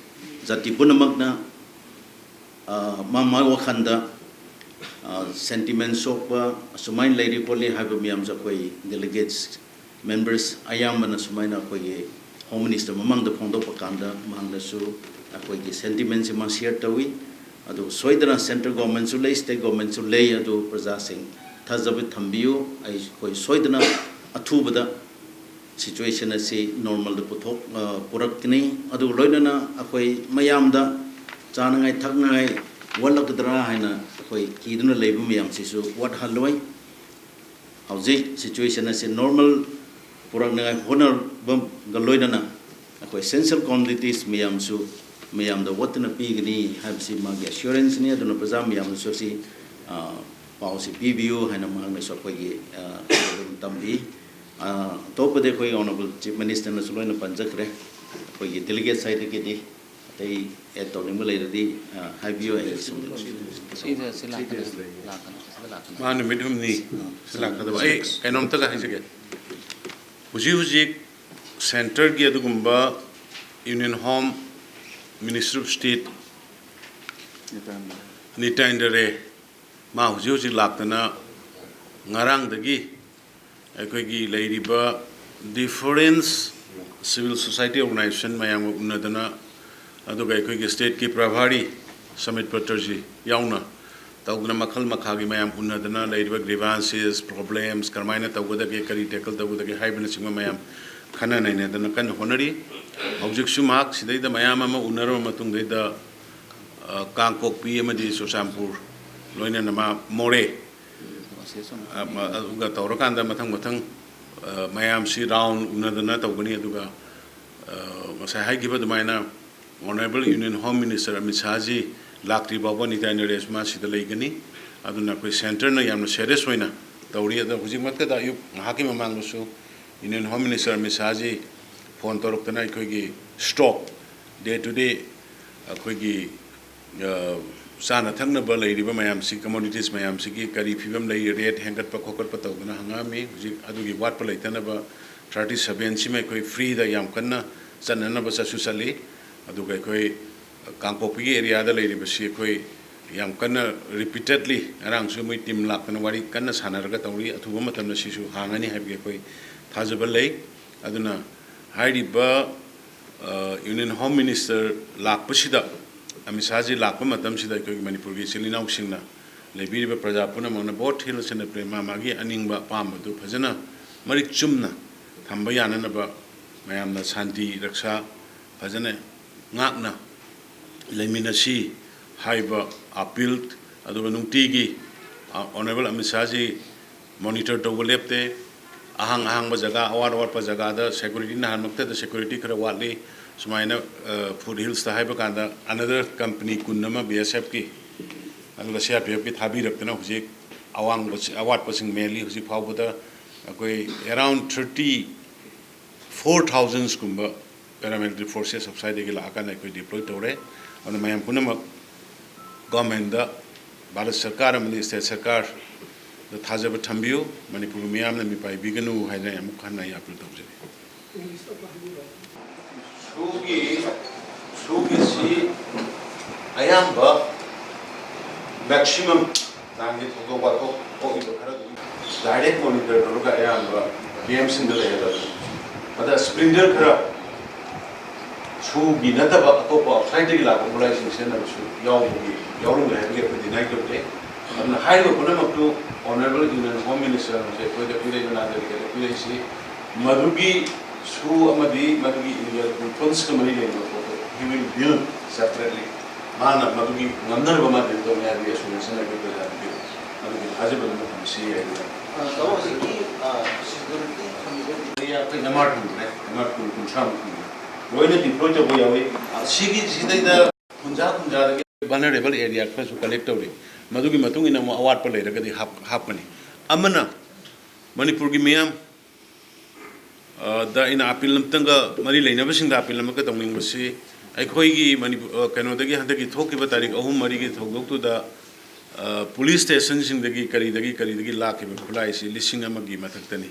ꯖꯥꯇꯤ ꯄꯨꯝꯅꯃꯛꯅ, ꯑ, ꯃꯥ ꯃꯥꯒꯤ ꯋꯥꯈꯜꯗ, ꯑ, ꯁꯦꯟꯇꯤꯃꯦꯟ ꯁꯣꯛꯄ ꯑꯁꯨꯃꯥꯏꯅ ꯂꯩꯔꯤ ꯈꯣꯠꯂꯤ ꯍꯥꯏꯕ ꯃꯌꯥꯝꯁꯨ ꯑꯩꯈꯣꯏ ꯗꯦꯂꯤꯒꯦꯠꯁ ꯃꯦꯝꯕꯔꯁ ꯑꯌꯥꯝꯕꯅ ꯁꯨꯃꯥꯏꯅ ꯑꯩꯈꯣꯏꯒꯤ ꯍꯣꯝ ꯃꯤꯅꯤꯁꯇꯔ ꯃꯃꯥꯡꯗ ꯐꯣꯡꯗꯣꯛꯄ ꯀꯥꯟꯗ ꯃꯍꯥꯛꯅꯁꯨ ꯑꯩꯈꯣꯏꯒꯤ ꯁꯦꯟꯇꯤꯃꯦꯟꯁꯤ ꯃꯥ ꯁꯤꯌꯔ ꯇꯧꯏ꯫ ꯑꯗꯨ ꯁꯣꯏꯗꯅ ꯁꯦꯟꯇ꯭ꯔꯦꯜ ꯒꯣꯚꯔꯟꯃꯦꯟꯁꯨ ꯂꯩ, ꯁ꯭ꯇꯦꯠ ꯒꯣꯚꯔꯟꯃꯦꯟꯁꯨ ꯂꯩ, ꯑꯗꯨ ꯄ꯭ꯔꯖꯥꯁꯤꯡ ꯊꯥꯖꯕ ꯊꯝꯕꯤꯌꯨ꯫ ꯑꯩꯈꯣꯏ ꯁꯣꯏꯗꯅ ꯑꯊꯨꯕꯗ ꯁꯤꯆꯨꯋꯦꯁꯟ ꯑꯁꯤ ꯅꯣꯔꯃꯦꯜꯗ ꯄꯨꯊꯣꯛ-, ꯑ, ꯄꯨꯔꯛꯀꯅꯤ꯫ ꯑꯗꯨꯒ ꯂꯣꯏꯅꯅ ꯑꯩꯈꯣꯏ ꯃꯌꯥꯝꯗ ꯆꯥꯅꯉꯥꯏ ꯊꯛꯅꯉꯥꯏ ꯋꯥꯠꯂꯛꯀꯗ꯭ꯔꯥ ꯍꯥꯏꯅ ꯑꯩꯈꯣꯏ ꯀꯤꯗꯨꯅ ꯂꯩꯕ ꯃꯌꯥꯝꯁꯤꯁꯨ ꯋꯥꯠꯍꯜꯂꯣꯏ꯫ ꯍꯧꯖꯤꯛ ꯁꯤꯆꯨꯋꯦꯁꯟ ꯑꯁꯤ ꯅꯣꯔꯃꯦꯜ ꯄꯨꯔꯛꯅꯉꯥꯏ ꯍꯣꯠꯅꯕꯒ ꯂꯣꯏꯅꯅ ꯑꯩꯈꯣꯏ ꯑꯦꯁꯦꯟꯁꯤꯌꯦꯜ ꯀꯣꯃꯣꯗꯤꯇꯤꯁ ꯃꯌꯥꯝꯁꯨ ꯃꯌꯥꯝꯗ ꯋꯥꯠꯇꯅ ꯄꯤꯒꯅꯤ ꯍꯥꯏꯕꯁꯤ ꯃꯥꯒꯤ ꯑꯦꯁꯨꯔꯦꯟꯁꯅꯤ꯫ ꯑꯗꯨꯅ ꯄ꯭ꯔꯖꯥ ꯃꯌꯥꯝꯅꯁꯨ ꯑꯁꯤ, ꯑ, ꯄꯥꯎꯁꯤ ꯄꯤꯕꯤꯌꯨ ꯍꯥꯏꯅ ꯃꯍꯥꯛꯅꯁꯨ ꯑꯩꯈꯣꯏꯒꯤ, ꯑ, ꯑꯗꯨꯝ ꯇꯝꯕꯤ꯫ ꯑ, ꯑꯇꯣꯞꯄꯗꯤ ꯑꯩꯈꯣꯏ ꯑꯣꯅꯔꯦꯕꯜ ꯆꯤꯐ ꯃꯤꯅꯤꯁꯇꯔꯅꯁꯨ ꯂꯣꯏꯅ ꯄꯟꯖꯈ꯭ꯔꯦ꯫ ꯑꯩꯈꯣꯏꯒꯤ ꯗꯦꯂꯤꯒꯦꯠ ꯁꯥꯏꯠꯇꯒꯤꯗꯤ ꯑꯇꯩ ꯑꯦꯗ ꯇꯧꯅꯤꯡꯕ ꯂꯩꯔꯗꯤ, ꯑ, ꯍꯥꯏꯕꯤꯌꯨ꯫ ꯑꯩ ꯁꯨꯝ ꯁꯤꯗ ꯁꯤ ꯂꯥꯛꯀꯅꯤ, ꯂꯥꯛꯀꯅꯤ, ꯁꯤꯗ ꯂꯥꯛꯀꯅꯤ꯫ ꯃꯥ ꯅꯨꯃꯤꯠ ꯍꯨꯝꯅꯤ ꯁꯤ ꯂꯥꯛꯀꯗꯕ꯫ ꯑꯩ ꯀꯩꯅꯣꯝꯇꯒ ꯍꯥꯏꯖꯒꯦ꯫ ꯍꯧꯖꯤꯛ ꯍꯧꯖꯤꯛ ꯁꯦꯟꯇꯔꯒꯤ ꯑꯗꯨꯒꯨꯝꯕ union home minister of state ꯅꯤꯇꯥꯏꯟꯗ ꯔꯦ, ꯃꯥ ꯍꯧꯖꯤꯛ ꯍꯧꯖꯤꯛ ꯂꯥꯛꯇꯅ ꯉꯔꯥꯡꯗꯒꯤ ꯑꯩꯈꯣꯏꯒꯤ ꯂꯩꯔꯤꯕ ꯗꯤꯐꯔꯦꯟꯁ ꯁꯤꯚꯤꯜ ꯁꯣꯁꯥꯏꯇꯤ ꯑꯣꯔꯒꯅꯥꯏꯖꯦꯁꯟ ꯃꯌꯥꯝꯒ ꯎꯅꯗꯅ, ꯑꯗꯨꯒ ꯑꯩꯈꯣꯏꯒꯤ ꯁ꯭ꯇꯦꯠꯀꯤ ꯄ꯭ꯔꯚꯥꯔꯤ ꯁꯃꯤꯠ ꯄꯇ꯭ꯔꯖꯤ ꯌꯥꯎꯅ ꯇꯧꯗꯅ ꯃꯈꯜ ꯃꯈꯥꯒꯤ ꯃꯌꯥꯝ ꯎꯅꯗꯅ ꯂꯩꯔꯤꯕ ꯒ꯭ꯔꯤꯚꯥꯟꯁꯦꯁ, ꯄ꯭ꯔꯣꯕ꯭ꯂꯦꯝꯁ ꯀꯔꯝꯍꯥꯏꯅ ꯇꯧꯒꯗꯒꯦ, ꯀꯔꯤ ꯇꯦꯀꯜ ꯇꯧꯒꯗꯒꯦ ꯍꯥꯏꯕꯅꯆꯤꯡꯕ ꯃꯌꯥꯝ ꯈꯟꯅ ꯅꯩꯅꯗꯅ ꯀꯟꯅ ꯍꯣꯠꯅꯔꯤ꯫ ꯍꯧꯖꯤꯛꯁꯨ ꯃꯍꯥꯛ ꯁꯤꯗꯩꯗ ꯃꯌꯥꯝ ꯑꯃ ꯎꯅꯔꯕ ꯃꯇꯨꯡꯗꯩꯗ, ꯑ, ꯀꯥꯡꯄꯣꯛꯄꯤ ꯑꯃꯗꯤ ꯆꯨꯔꯆꯥꯟꯄꯨꯔ, ꯂꯣꯏꯅꯅ ꯃꯥ ꯃꯣꯔꯦ, ꯑ, ꯃ-, ꯑꯗꯨꯒ ꯇꯧꯔꯀꯥꯟꯗ ꯃꯊꯪ ꯃꯊꯪ ꯃꯌꯥꯝꯁꯤ ꯔꯥꯎꯟ ꯎꯅꯗꯅ ꯇꯧꯒꯅꯤ꯫ ꯑꯗꯨꯒ ꯉꯁꯥꯏ ꯍꯥꯏꯈꯤꯕ ꯑꯗꯨꯃꯥꯏꯅ Honourable Union Home Minister Amit ꯁꯥꯍꯖꯤ ꯂꯥꯛꯇ꯭ꯔꯤ ꯐꯥꯎꯕ ꯅꯤꯇꯥꯏ ꯅꯔꯦꯁ ꯃꯥ ꯁꯤꯗ ꯂꯩꯒꯅꯤ꯫ ꯑꯗꯨꯅ ꯑꯩꯈꯣꯏ ꯁꯦꯟꯇꯔꯅ ꯌꯥꯝꯅ ꯁꯦꯔꯤꯌꯁ ꯑꯣꯏꯅ ꯇꯧꯔꯤ꯫ ꯑꯗꯣ ꯍꯧꯖꯤꯛꯃꯛꯇꯗ ꯑꯌꯨꯛ ꯉꯥꯏꯍꯥꯛꯀꯤ ꯃꯃꯥꯡꯗꯁꯨ Union Home Minister Amit Shah ji phone ꯇꯧꯔꯛꯇꯅ ꯑꯩꯈꯣꯏꯒꯤ ꯁ꯭ꯇꯣꯛ, ꯗꯦ ꯇꯨ ꯗꯦ ꯑꯩꯈꯣꯏꯒꯤ ꯆꯥꯅ ꯊꯛꯅꯕ ꯂꯩꯔꯤꯕ ꯃꯌꯥꯝꯁꯤ, ꯀꯃꯣꯗꯤꯇꯤꯁ ꯃꯌꯥꯝꯁꯤꯒꯤ ꯀꯔꯤ ꯐꯤꯕꯝ ꯂꯩ, ꯔꯦꯠ ꯍꯦꯟꯒꯠꯄ ꯈꯣꯀꯠꯄ ꯇꯧꯗꯅ ꯍꯪꯉꯛꯑꯝꯃꯤ꯫ ꯍꯧꯖꯤꯛ ꯑꯗꯨꯒꯤ ꯋꯥꯠꯄ ꯂꯩꯇꯅꯕ ꯊꯥꯔꯇꯤ ꯁꯕꯦꯟꯁꯤꯃ ꯑꯩꯈꯣꯏ ꯐ꯭ꯔꯤꯗ ꯌꯥꯝ ꯀꯟꯅ ꯆꯠꯅꯅꯕ ꯆꯠꯁꯨ ꯆꯠꯂꯤ꯫ ꯑꯗꯨꯒ ꯑꯩꯈꯣꯏ ꯀꯥꯡꯄꯣꯛꯄꯤꯒꯤ ꯑꯦꯔꯤꯌꯥꯗ ꯂꯩꯔꯤꯕꯁꯤ ꯑꯩꯈꯣꯏ ꯌꯥꯝ ꯀꯟꯅ ꯔꯤꯄꯤꯇꯦꯗꯂꯤ ꯉꯔꯥꯡꯁꯨ ꯃꯣꯏ ꯇꯤꯝ ꯂꯥꯛꯇꯅ ꯋꯥꯔꯤ ꯀꯟꯅ ꯁꯥꯟꯅꯔꯒ ꯇꯧꯔꯤ꯫ ꯑꯊꯨꯕ ꯃꯇꯝꯗ ꯁꯤꯁꯨ ꯍꯥꯡꯉꯅꯤ ꯍꯥꯏꯕꯒꯤ ꯑꯩꯈꯣꯏ ꯊꯥꯖꯕ ꯂꯩ꯫ ꯑꯗꯨꯅ ꯍꯥꯏꯔꯤꯕ Union Home Minister ꯂꯥꯛꯄꯁꯤꯗ, ꯑꯃꯤꯠ ꯁꯥꯍꯖꯤ ꯂꯥꯛꯄ ꯃꯇꯝꯁꯤꯗ ꯑꯩꯈꯣꯏꯒꯤ ꯃꯅꯤꯄꯨꯔꯒꯤ ꯏꯆꯤꯜ ꯏꯅꯥꯎꯁꯤꯡꯅ, ꯂꯩꯕꯤꯔꯤꯕ ꯄ꯭ꯔꯖꯥ ꯄꯨꯝꯅꯃꯛꯅ ꯕꯣꯠ ꯊꯤꯜꯂꯁꯤꯅ ꯄ꯭ꯔꯦ-, ꯃꯥ ꯃꯥꯒꯤ ꯑꯅꯤꯡꯕ ꯑꯄꯥꯝꯕꯗꯨ ꯐꯖꯅ ꯃꯔꯤꯛ ꯆꯨꯝꯅ ꯊꯝꯕ ꯌꯥꯅꯅꯕ ꯃꯌꯥꯝꯅ ꯁꯥꯟꯇꯤ ꯔꯛꯁꯥ ꯐꯖꯅ ꯉꯥꯛꯅ ꯂꯩꯃꯤꯟꯅꯁꯤ ꯍꯥꯏꯕ ꯑꯄꯤꯜ꯫ ꯑꯗꯨꯒ ꯅꯨꯡꯇꯤꯒꯤ Honourable ꯑꯃꯤꯠ ꯁꯥꯍꯖꯤ ꯃꯣꯅꯤꯇꯔ ꯇꯧꯕ ꯂꯦꯞꯇꯦ꯫ ꯑꯍꯥꯡ ꯑꯍꯥꯡꯕ ꯖꯒꯥ, ꯑꯋꯥꯠ ꯑꯋꯥꯠꯄ ꯖꯒꯥꯗ ꯁꯦꯀ꯭ꯌꯨꯔꯤꯇꯤ, ꯅꯍꯥꯟꯃꯛꯇꯗ ꯁꯦꯀ꯭ꯌꯨꯔꯤꯇꯤ ꯈꯔ ꯋꯥꯠꯂꯤ, ꯁꯨꯃꯥꯏꯅ ꯐꯨꯠ ꯍꯤꯜꯁꯇ ꯍꯥꯏꯕ ꯀꯥꯟꯗ ꯑꯅꯗꯔ ꯀꯝꯄꯅꯤ ꯀꯨꯟ ꯑꯃ ꯕꯤ ꯑꯦꯁ ꯑꯦꯐꯀꯤ ꯑꯗꯨꯒ ꯁꯤ ꯑꯥꯔ ꯄꯤ ꯑꯦꯐꯀꯤ ꯊꯥꯕꯤꯔꯛꯇꯅ ꯍꯧꯖꯤꯛ ꯑꯋꯥꯡꯕ, ꯑꯋꯥꯠꯄꯁꯤꯡ ꯃꯦꯜꯂꯤ꯫ ꯍꯧꯖꯤꯛ ꯐꯥꯎꯕꯗ ꯑꯩꯈꯣꯏ around thirty four ꯊꯥꯎꯖꯟꯁꯀꯨꯝꯕ paramilitary forces ꯑꯥꯎꯠꯁꯥꯏꯗꯇꯒꯤ ꯂꯥꯛꯑꯀꯥꯟꯗ ꯑꯩꯈꯣꯏ ꯗꯤꯄ꯭ꯂꯣꯏ ꯇꯧꯔꯦ꯫ ꯑꯗꯨꯅ ꯃꯌꯥꯝ ꯄꯨꯝꯅꯃꯛ ꯒꯣꯔꯃꯦꯟꯗ, ꯚꯥꯔꯠ ꯁꯔꯀꯥꯔ ꯑꯃꯗꯤ ꯁ꯭ꯇꯦꯠ ꯁꯔꯀꯥꯔꯗ ꯊꯥꯖꯕ ꯊꯝꯕꯤꯌꯨ꯫ ꯃꯅꯤꯄꯨꯔꯒꯤ ꯃꯤꯌꯥꯝꯅ ꯃꯤꯄꯥꯏꯕꯤꯒꯅꯨ ꯍꯥꯏꯅ ꯑꯃꯨꯛ ꯍꯟꯅ ꯑꯩ ꯑꯄꯤꯜ ꯇꯧꯖꯔꯤ꯫ ꯁꯨꯒꯤ, ꯁꯨꯒꯤꯁꯤ ꯑꯌꯥꯝꯕ ꯃꯦꯛꯁꯤꯃꯝ ꯅꯍꯥꯟꯒꯤ ꯊꯧꯗꯣꯛ ꯋꯥꯊꯣꯛ ꯊꯣꯛꯏꯕ ꯈꯔ ꯑꯗꯨꯝ ꯗꯥꯏꯔꯦꯛ ꯃꯣꯅꯤꯇꯔ ꯇꯧꯔꯒ ꯑꯌꯥꯝꯕ ꯀꯦꯝꯁꯤꯡꯗ ꯂꯩꯍꯜꯂꯕꯅꯤ꯫ ꯑꯗ ꯁ꯭ꯄ꯭ꯂꯤꯟꯗꯔ ꯈꯔ ꯁꯨꯒꯤ ꯅꯠꯇꯕ ꯑꯇꯣꯞꯄ ꯑꯥꯎꯠꯁꯥꯏꯗꯇꯒꯤ ꯂꯥꯛꯄ ꯈꯨꯠꯂꯥꯏꯁꯤꯡ ꯁꯤꯖꯤꯟꯅꯕꯁꯨ ꯌꯥꯎꯕꯒꯤ, ꯌꯥꯎꯔꯝꯒꯅꯤ ꯍꯥꯏꯕꯒꯤ ꯑꯩꯈꯣꯏ ꯗꯤꯅꯥꯏ ꯇꯧꯗꯦ꯫ ꯑꯗꯨꯅ ꯍꯥꯏꯔꯤꯕ ꯄꯨꯝꯅꯃꯛꯇꯨ Honourable Union Home Minister ꯑꯃꯁꯨ ꯑꯩꯈꯣꯏꯗ ꯄꯤꯔꯛꯏꯕ ꯅꯥꯒꯔꯤꯀꯇ ꯄꯤꯔꯛꯏꯁꯤ ꯃꯗꯨꯒꯤ ꯁꯨ ꯑꯃꯗꯤ ꯃꯗꯨꯒꯤ ꯏꯂꯤꯒꯦꯜ ꯋꯦꯄꯟꯁꯀ ꯃꯔꯤ ꯂꯩꯅꯕ ꯄꯣꯠꯇꯨ he will deal separately꯫ ꯃꯥꯅ ꯃꯗꯨꯒꯤ ꯉꯝꯅꯅꯕ ꯃꯥ ꯗꯤꯜ ꯇꯧꯅꯤ ꯍꯥꯏꯕꯒꯤ ꯑꯦꯁꯨꯔꯦꯟꯁ ꯑꯃ ꯑꯩꯈꯣꯏ ꯄ꯭ꯔꯖꯥꯗ ꯄꯤꯔꯤ꯫ ꯃꯗꯨꯒꯤ ꯊꯥꯖꯕꯗꯨ ꯊꯝꯁꯤ ꯍꯥꯏꯗꯨꯅ ꯇꯧ ꯍꯧꯖꯤꯛꯀꯤ ꯁꯦꯀ꯭ꯌꯨꯔꯤꯇꯤ ꯊꯝꯃꯤꯕ ꯑꯩꯈꯣꯏ ꯑꯦꯝ ꯑꯥꯔ ꯊꯝꯈ꯭ꯔꯦ, ꯑꯦꯝ ꯑꯥꯔ ꯀꯨꯟ, ꯀꯨꯟꯊ꯭ꯔꯥꯃꯨꯛ ꯊꯝꯈ꯭ꯔꯦ꯫ ꯂꯣꯏꯅ ꯗꯤꯄ꯭ꯂꯣꯏ ꯇꯧꯕ ꯌꯥꯎꯏ꯫ ꯁꯤꯒꯤ ꯁꯤꯗꯩꯗ ꯈꯨꯟꯖꯥ ꯈꯨꯟꯖꯥꯗꯒꯤ ꯚꯜꯅꯔꯦꯕꯜ ꯑꯦꯔꯤꯌꯥ ꯈꯔꯁꯨ ꯀꯂꯦꯛ ꯇꯧꯔꯤ꯫ ꯃꯗꯨꯒꯤ ꯃꯇꯨꯡ ꯏꯟꯅ ꯑꯃꯨꯛ ꯑꯋꯥꯠꯄ ꯂꯩꯔꯒꯗꯤ ꯍꯥꯞ-, ꯍꯥꯞꯀꯅꯤ꯫ ꯑꯃꯅ ꯃꯅꯤꯄꯨꯔꯒꯤ ꯃꯤꯌꯥꯝ ꯑ, ꯗ ꯑꯩꯅ ꯑꯄꯤꯜ ꯑꯃꯇꯪꯒ, ꯃꯔꯤ ꯂꯩꯅꯕꯁꯤꯡꯗ ꯑꯄꯤꯜ ꯑꯃꯒ ꯇꯧꯅꯤꯡꯕꯁꯤ, ꯑꯩꯈꯣꯏꯒꯤ ꯃꯅꯤꯄꯨꯔ, ꯑ, ꯀꯩꯅꯣꯗꯒꯤ, ꯍꯟꯗꯛꯀꯤ ꯊꯣꯛꯈꯤꯕ ꯇꯥꯔꯤꯛ ꯑꯍꯨꯝ ꯃꯔꯤꯒꯤ ꯊꯧꯗꯣꯛꯇꯨꯗ, ꯑ, ꯄꯨꯂꯤꯁ ꯁ꯭ꯇꯦꯁꯟꯁꯤꯡꯗꯒꯤ ꯀꯔꯤꯗꯒꯤ ꯀꯔꯤꯗꯒꯤ ꯂꯥꯛꯈꯤꯕ ꯈꯨꯠꯂꯥꯏꯁꯤ ꯂꯤꯁꯤꯡ ꯑꯃꯒꯤ ꯃꯊꯛꯇꯅꯤ꯫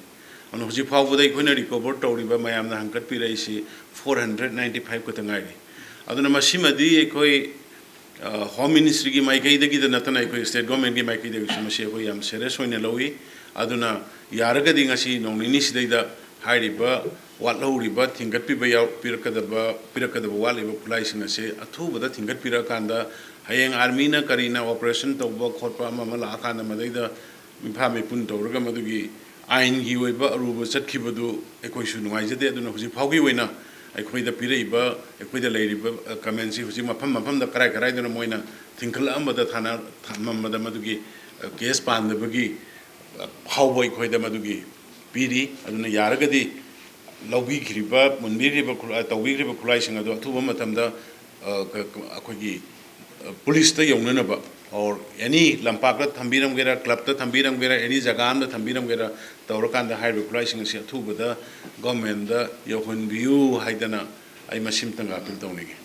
ꯑꯗꯨꯅ ꯍꯧꯖꯤꯛ ꯐꯥꯎꯕꯗ ꯑꯩꯈꯣꯏꯅ ꯔꯤꯀꯣꯚꯔ ꯇꯧꯔꯤꯕ ꯃꯌꯥꯝꯅ ꯍꯪꯀꯠꯄꯤꯔꯛꯏꯁꯤ four hundred ninety five ꯈꯛꯇ ꯉꯥꯏꯔꯤ꯫ ꯑꯗꯨꯅ ꯃꯁꯤꯃꯗꯤ ꯑꯩꯈꯣꯏ ꯑ, ꯍꯣꯝ ꯃꯤꯅꯤꯁꯇ꯭ꯔꯤꯒꯤ ꯃꯥꯏꯀꯩꯗꯒꯤꯗ ꯅꯠꯇꯅ ꯑꯩꯈꯣꯏ ꯁ꯭ꯇꯦꯠ ꯒꯣꯔꯃꯦꯟꯒꯤ ꯃꯥꯏꯀꯩꯗꯒꯤꯁꯨ ꯃꯁꯤ ꯑꯩꯈꯣꯏ ꯌꯥꯝ ꯁꯦꯔꯤꯌꯁ ꯑꯣꯏꯅ ꯂꯧꯏ꯫ ꯑꯗꯨꯅ ꯌꯥꯔꯒꯗꯤ ꯉꯁꯤ ꯅꯣꯡ ꯅꯤꯅꯤ ꯁꯤꯗꯩꯗ ꯍꯥꯏꯔꯤꯕ ꯋꯥꯠꯍꯧꯔꯤꯕ ꯊꯤꯡꯒꯠꯄꯤꯕ ꯌꯥꯎ-, ꯄꯤꯔꯛꯀꯗꯕ, ꯄꯤꯔꯛꯀꯗꯕ ꯋꯥꯠꯂꯤꯕ ꯈꯨꯠꯂꯥꯏꯁꯤꯡ ꯑꯁꯤ ꯑꯊꯨꯕꯗ ꯊꯤꯡꯒꯠꯄꯤꯔꯛꯑꯀꯥꯟꯗ ꯍꯌꯦꯡ ꯑꯥꯔꯃꯤꯅ ꯀꯔꯤꯅ ꯑꯣꯄꯔꯦꯁꯟ ꯇꯧꯕ ꯈꯣꯠꯄ ꯑꯃ ꯑꯃ ꯂꯥꯛꯑꯀꯥꯟꯗ ꯃꯗꯩꯗ ꯃꯤꯐꯥ ꯃꯤꯄꯨꯟ ꯇꯧꯔꯒ ꯃꯗꯨꯒꯤ ꯑꯥꯏꯟꯒꯤ ꯑꯣꯏꯕ ꯑꯔꯨꯕ ꯆꯠꯈꯤꯕꯗꯨ ꯑꯩꯈꯣꯏꯁꯨ ꯅꯨꯡꯉꯥꯏꯖꯗꯦ꯫ ꯑꯗꯨꯅ ꯍꯧꯖꯤꯛ ꯐꯥꯎꯒꯤ ꯑꯣꯏꯅ ꯑꯩꯈꯣꯏꯗ ꯄꯤꯔꯛꯏꯕ, ꯑꯩꯈꯣꯏꯗ ꯂꯩꯔꯤꯕ, ꯑ, ꯀꯃꯦꯟꯁꯤ ꯍꯧꯖꯤꯛ ꯃꯐꯝ ꯃꯐꯝꯗ ꯀꯔꯥꯏ ꯀꯔꯥꯏꯗꯅ ꯃꯣꯏꯅ ꯊꯤꯡꯈꯠꯂꯛꯑꯝꯕꯗ ꯊꯥꯅ-, ꯊꯝꯃꯝꯕꯗ ꯃꯗꯨꯒꯤ, ꯑ, ꯀꯦꯁ ꯄꯥꯟꯗꯕꯒꯤ, ꯑ, ꯐꯥꯎꯕ ꯑꯩꯈꯣꯏꯗ ꯃꯗꯨꯒꯤ ꯄꯤꯔꯤ꯫ ꯑꯗꯨꯅ ꯌꯥꯔꯒꯗꯤ ꯂꯧꯕꯤꯈ꯭ꯔꯤꯕ, ꯃꯨꯟꯕꯤꯈ꯭ꯔꯤꯕ ꯈꯨꯠꯂꯥꯏ, ꯇꯧꯕꯤꯈ꯭ꯔꯤꯕ ꯈꯨꯠꯂꯥꯏꯁꯤꯡ ꯑꯗꯨ ꯑꯊꯨꯕ ꯃꯇꯝꯗ, ꯑ, ꯀ-, ꯀ-, ꯑꯩꯈꯣꯏꯒꯤ, ꯑ, ꯄꯨꯂꯤꯁꯇ ꯌꯧꯅꯅꯕ, or any ꯂꯝꯄꯥꯛꯇ ꯊꯝꯕꯤꯔꯝꯒꯦꯔꯥ, ꯀ꯭ꯂꯕꯇ ꯊꯝꯕꯤꯔꯝꯒꯦꯔꯥ, any ꯖꯒꯥ ꯑꯃꯗ ꯊꯝꯕꯤꯔꯝꯒꯦꯔꯥ, ꯇꯧꯔꯀꯥꯟꯗ ꯍꯥꯏꯔꯤꯕ ꯈꯨꯠꯂꯥꯏꯁꯤꯡ ꯑꯁꯤ ꯑꯊꯨꯕꯗ ꯒꯣꯔꯃꯦꯟꯗ ꯌꯧꯍꯟꯕꯤꯌꯨ ꯍꯥꯏꯗꯅ ꯑꯩ ꯃꯁꯤꯃꯇꯪꯒ ꯑꯄꯤꯜ ꯇꯧꯅꯤꯡꯉꯤ꯫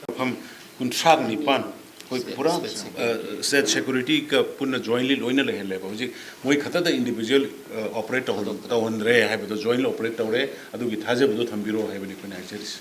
ꯃꯐꯝ ꯀꯨꯟꯊ꯭ꯔꯥꯒ ꯅꯤꯄꯥꯟ ꯑꯩꯈꯣꯏ ꯄꯨꯔꯥ, ꯑ, ꯁ꯭ꯇꯦꯠ ꯁꯦꯀ꯭ꯌꯨꯔꯤꯇꯤꯒ ꯄꯨꯟꯅ ꯖꯣꯏꯟꯂꯤ ꯂꯣꯏꯅ ꯂꯩꯍꯜꯂꯦꯕ꯫ ꯍꯧꯖꯤꯛ ꯃꯣꯏ ꯈꯛꯇꯗ ꯏꯟꯗꯤꯕꯤꯖꯨꯋꯦꯜ, ꯑ, ꯑꯣꯄꯔꯦꯠ ꯇꯧꯍꯟ-, ꯇꯧꯍꯟꯗ꯭ꯔꯦ ꯍꯥꯏꯕꯗꯣ, ꯖꯣꯏꯟꯂꯤ ꯑꯣꯄꯔꯦꯠ ꯇꯧꯔꯦ꯫ ꯑꯗꯨꯒꯤ ꯊꯥꯖꯕꯗꯣ ꯊꯝꯕꯤꯔꯣ ꯍꯥꯏꯕꯅꯤ ꯑꯩꯈꯣꯏꯅ ꯍꯥꯏꯖꯔꯤꯁꯦ꯫